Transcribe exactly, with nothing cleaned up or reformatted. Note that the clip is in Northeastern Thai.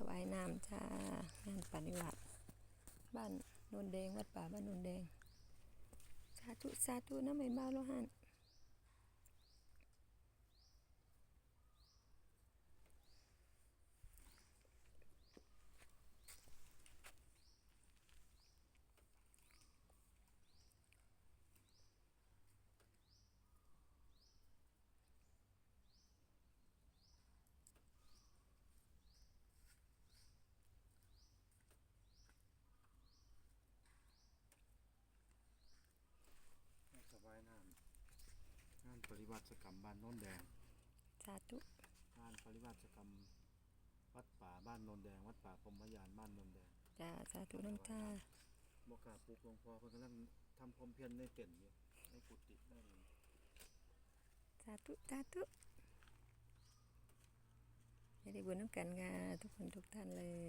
ถวายน้ำจ้า งานปฏิบัติ บ้านโนนแดง วัดป่าบ้านโนนแดง สาธุ สาธุนะ แม่บ่าวโลหัน ถวายน้ำ งานปริวาสกรรมบ้านโนนแดง สาธุ งานปริวาสกรรม วัดป่าบ้านโนนแดง วัดป่าพรหมยานบ้านโนนแดง จ้า สาธุนำจ้า บ่กล้าปลุกหลวงพ่อ เพิ่นกำลังทำความเพียรในเต็นท์อยู่ ในกุฏินั่น สาธุ สาธุ ให้ได้บุญนำกันค่ะ ทุกคนทุกท่านเลย